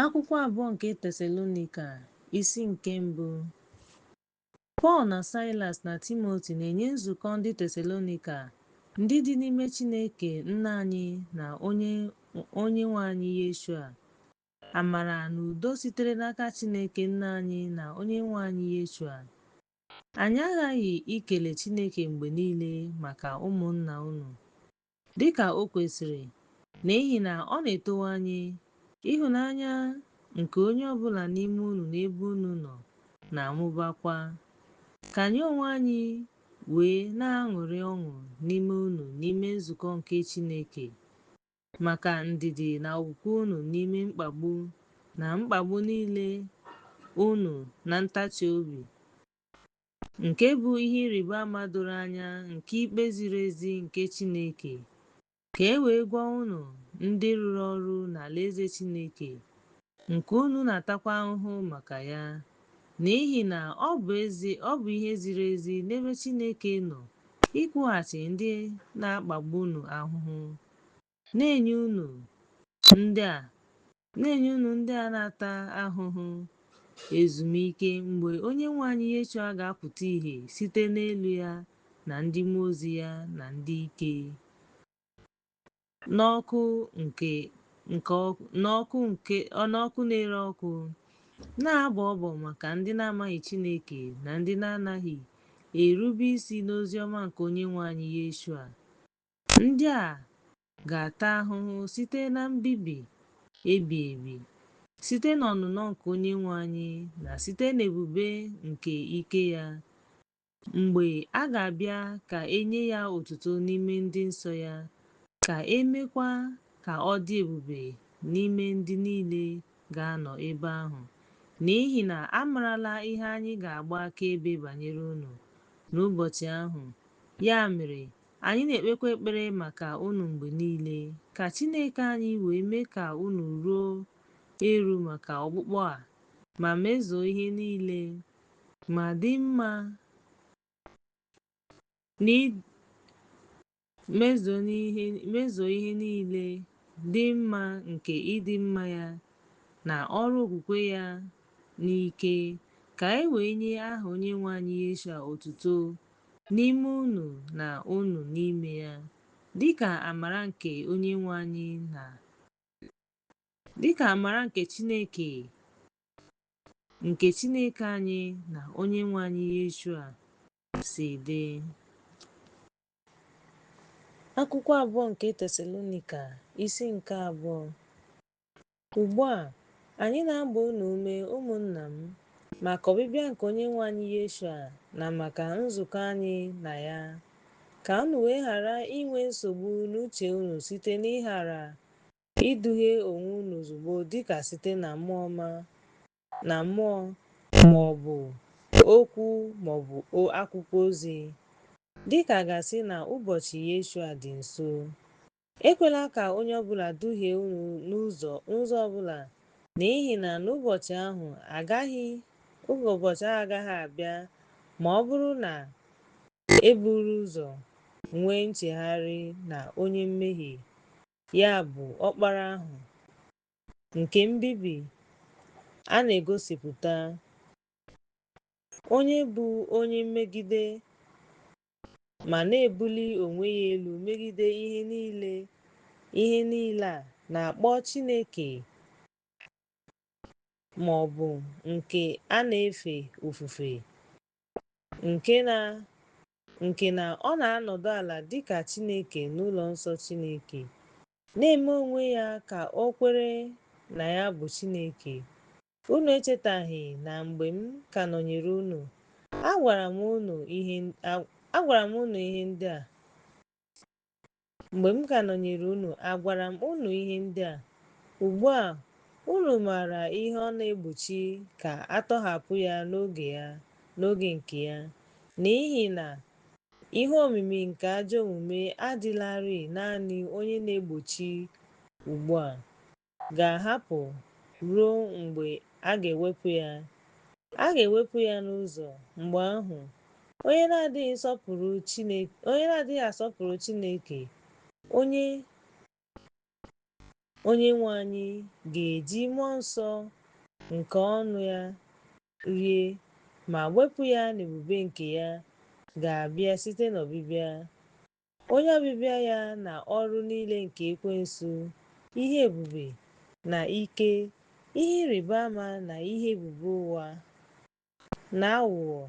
Akwụkwọ abụọ nke Tesalonaịka, isi nke mbụ. Pọl na Saịlas na Timoti na-enye nzukọ ndị Tesalonaịka ndị dị n'ime Chineke Nna anyị na Onyenwe anyị Yeshua, amara na udo sitere n'aka Chineke Nna anyị na Onyenwe anyị Yeshua. Anyị aghaghị ikele Chineke mgbe niile maka ụmụnna unu, dị ka o kwesịrị, n'ihi na ọ na-etowanye, ịhụnanya nke onye ọ bụla n'ime unu n'ebe unu nọ na-amụbakwa, ka anyị onwe anyị wee na-aṅụrị ọṅụ n'ime unu n'ime nzukọ nke Chineke, maka ndidi na okwukwe unu n'ime mkpagbu na mkpagbu niile unu na ntachi obi, nke bụ ihe ịrịba ama doro anya nke ikpe ziri ezi nke Chineke, ka e wee gụọ unu ndị rụrụ ọrụ n'alaeze Chineke, nke unu na-atakwa ahụhụ maka ya, n'ihi na ọ bụ ihe ziri ezi n'ebe Chineke nọ ịkwụghachi ndị na-akpagbu unu ahụhụ, na-enye unu ndị a na-ata ahụhụ ezumike mgbe Onyenwe anyị Yeshua ga-apụta ìhè site n'elu ya na ndị mmụọ ozi ya na ndị ike, n'ọkụ na-ere ọkụ, na-abọ ọbọ maka ndị na-amaghị Chineke na ndị na-anaghị erube isi n'oziọma nke Onyenwe anyị Yeshua. Ndị a ga-ata ahụhụ site na mbibi ebi ebi, site n'ọnụnọ nke Onyenwe anyị na site n'ebube nke ike ya, mgbe a ga-abịa ka e nye ya otuto n'ime ndị nsọ ya, ka e meekwa ka ọ dị ebube n'ime ndị niile ga-anọ ebe ahụ, n'ihi na a marala ihe anyị ga-agba akaebe banyere unu n'ụbọchị ahụ. Ya mere, anyị na-ekpekwa ekpere maka unu mgbe niile, ka Chineke anyị wee mee ka unu ruo eru maka ọkpụkpọ a, ma mezuo ihe niile, ma dị mma mezuo ihe niile dị mma nke ịdị mma ya na ọrụ okwukwe ya n'ike, ka e wee nye aha Onyenwe anyị Yeshua otuto n'ime unu na unu n'ime ya, dịka amara nke Onyenwe anyị na dịka amara nke Chineke nke Chineke anyị na Onyenwe anyị Yeshua si dị. Akwụkwọ abụọ nke Tesalonaịka, isi nke abụọ. Ugbu a, anyị na-agba unu ume, ụmụnna m, maka ọbịbịa nke Onyenwe anyị Yeshua na maka nzukọ anyị na ya, ka unu wee ghara inwe nsogbu n'uche unu site n'ịghara iduhie onwe unu ozugbo dịka site na mmụọ ma ọ bụ okwu ma ọ bụ akwụkwọ ozi, dịka a ga-asị na ụbọchị Yeshua dị nso. Ekwela ka onye ọbụla duhie unu n'ụzọ ọbụla, n'ihi na n'ụbọchị ahụ agaghị abịa ma ọ bụrụ na e buru ụzọ nwee nchegharị na onye mmehie, ya bụ ọkpara ahụ nke mbibi a na-egosipụta, onye bụ onye mmegide ma na-ebuli onwe ya elu megide ihe niile a na-akpọ Chineke ma ọ bụ nke a na-efe ofufe, nke na ọ na-anọdụ ala dịka Chineke n'ụlọ nsọ Chineke, na-eme onwe ya ka o kwere na ya bụ Chineke. Unu echetaghị na mgbe m ka nọnyere unu, agwara m unu ihe ndị a? Mgbe m ka nọnyere unu, agwara m unu ihe ndị a. Ugbu a unu maara ihe ọ na-egbochi ka a tọhapụ ya n'oge nke ya, n'ihi na ihe omimi nke ajọ omume adịlarị, naanị onye na-egbochi ugbu a ga-ahapụ ruo mgbe a ga-ewepụ ya. A ga-ewepụ ya n'ụzọ. Mgbe ahụ, onye na-adịghị asọpụrụ Chineke, onye Onyenwe anyị ga-eji mmụọ nsọ nke ọnụ ya rie ma wepụ ya n'ebube nke ya ga-abịa site n'ọbịbịa onye ọbịbịa ya na ọrụ niile nke ekwensu, ihe ebube na ike, ihe ịrịba ama na ihe ebube ụwa na aghụghọ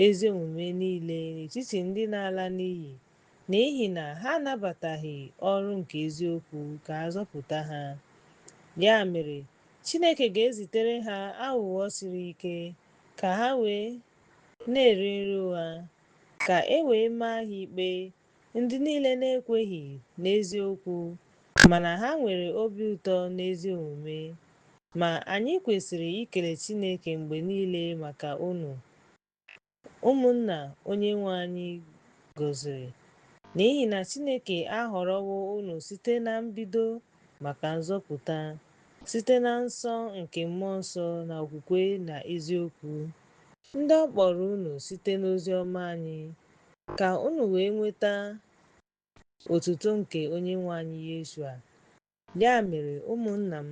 ezi omume niile n'etiti ndị na-ala n'iyi, n'ihi na ha anabataghị ọrụ nke eziokwu ka a zọpụta ha. Ya mere, Chineke ga-ezitere ha aghụghọ siri ike, ka ha wee na-eri nri ụgha, ka e wee maa ha ikpe, ndị niile na-ekweghị n'eziokwu, mana ha nwere obi ụtọ n'ezi omume. Ma anyị kwesịrị ikele Chineke mgbe niile maka unu, ụmụnna Onyenwe anyị gọziri, n'ihi na Chineke ahọrọwo unu site na mbido maka nzọpụta, site na nsọ nke Mmụọ Nsọ na okwukwe na eziokwu, ndị ọ kpọrọ unu site n'ozi ọma anyị, ka unu wee nweta otuto nke Onyenwe anyị Yeshua. Ya mere, ụmụnna m,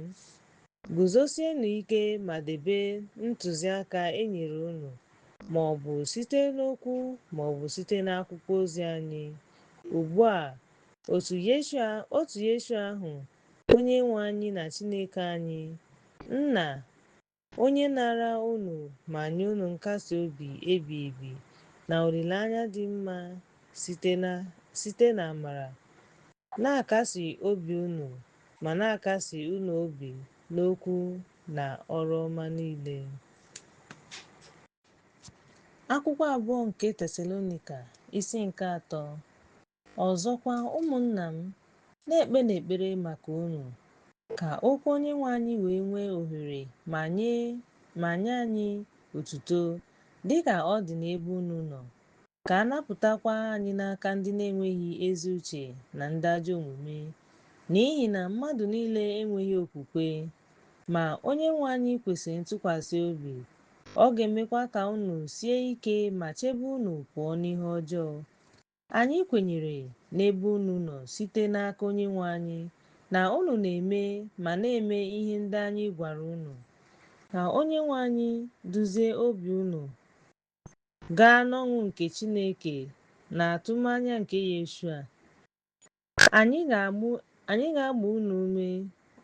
guzosienụ ike ma debe ntụziaka e nyere unu, ma ọ bụ site n'okwu ma ọ bụ site n'akwụkwọ ozi anyị. Ugbu a, otu Yeshua ahụ, Onyenwe anyị na Chineke anyị, Nna, onye nara unu ma nye unu nkasi obi ebi ebi na olileanya dị mma site na amara, na-akasi obi unu ma na-akasi unu obi n'okwu na ọrụ ọma niile. Akwụkwọ abụọ nke Tesalonaịka, isi nke atọ. Ọzọkwa, ụmụnna m, na-ekpenụ ekpere maka unu, ka okwu Onyenwe anyị wee nwee ohere ma nye anyị otuto, dịka ọ dị n'ebe unu nọ, ka a napụtakwa anyị n'aka ndị na-enweghị ezi uche na ndị ajọ omume, n'ihi na mmadụ niile enweghị okwukwe. Ma Onyenwe anyị kwesịrị ntụkwasị obi, ọ ga-emekwa ka unu sie ike ma chebe unu pụọ n'ihe ọjọọ. Anyị kwenyere n'ebe unu nọ site n'aka Onyenwe anyị na unu na-eme ma na-eme ihe ndị anyị gwara unu. Ka Onyenwe anyị duzie obi unu gaa n'ọṅụ nke Chineke na atụmanya nke Yeshua. Anyị ga-agba unu ume,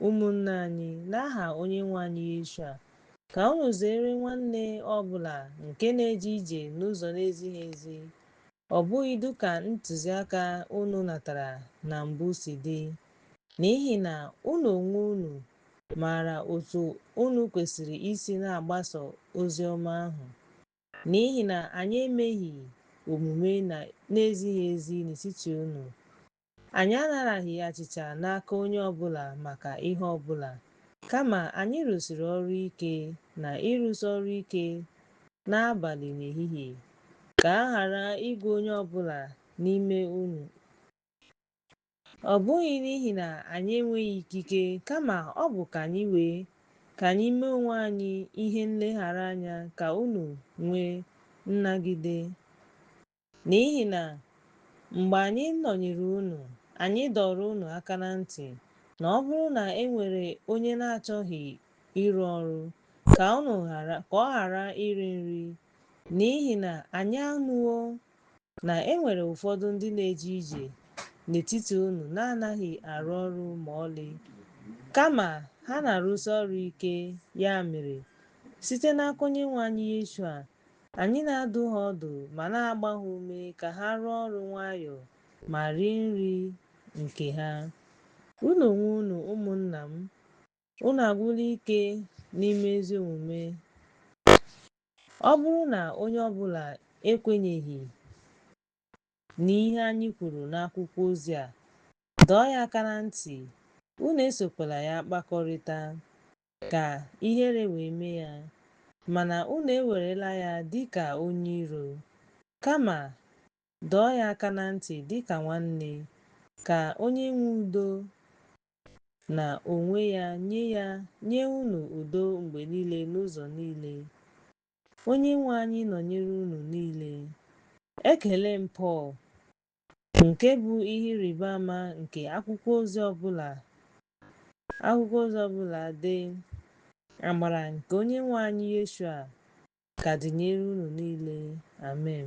ụmụnne anyị, n'aha Onyenwe anyị Yeshua, ka unu zere nwanne ọ bụla nke na-eje ije n'ụzọ na-ezighị ezi, ọ bụghị dịka ntụziaka unu natara na mbụ si dị, n'ihi na unu onwe unu maara otu unu kwesịrị isi na-agbaso ozi ọma ahụ, n'ihi na anyị emeghị omume na-ezighị ezi n'etiti unu. Anyị anaraghị achịcha n'aka onye ọbụla maka ihe ọbụla, kama anyị rụsiri ọrụ ike na ịrụsi ọrụ ike n'abalị na ehihie, ka a ghara ịgụ onye ọbụla n'ime unu. Ọ bụghị n'ihi na anyị enweghị ikike, kama ọ bụ ka anyị mee onwe anyị ihe nleghara anya ka unu nwee nnagide. N'ihi na mgbe anyị nọnyere unu, anyị dọrọ unu aka na ntị na ọ bụrụ na e nwere onye na-achọghị ịrụ ọrụ, ka ọ ghara iri nri, n'ihi na anyị anụwo na e nwere ụfọdụ ndị na-eje ije n'etiti unu na-anaghị arụ ọrụ ma ọlị, kama ha na-arụsi ọrụ ike. Ya mere, site n'aka Onyenwe anyị Yeshua, anyị na-adụ ha ọdụ ma na-agba ha ume ka ha rụọ ọrụ nwayọọ ma rie nri nke ha. Unu onwe unu, ụmụnna m, unu agwụla ike n'ime ezi omume. Ọ bụrụ na onye ọbụla ekwenyeghị n'ihe anyị kwuru n'akwụkwọ ozi a, dọọ ya aka na ntị, unu esokwala ya kpakọrịta, ka ihere wee mee ya, mana unu ewerela ya dịka onye iro, kama dọọ ya aka na ntị dịka nwanne, ka onye nwe udo na onwe ya nye unu udo mgbe niile n'ụzọ niile. Onyenwe anyị nọnyere unu niile. Ekele m Pọl, nke bụ ihe ịrịba ama nke akwụkwọ ozi ọbụla Akwụkwọ ozi ọbụla dee. Amara nke Onyenwe anyị Yeshua ka dịnyere unu niile. Amen.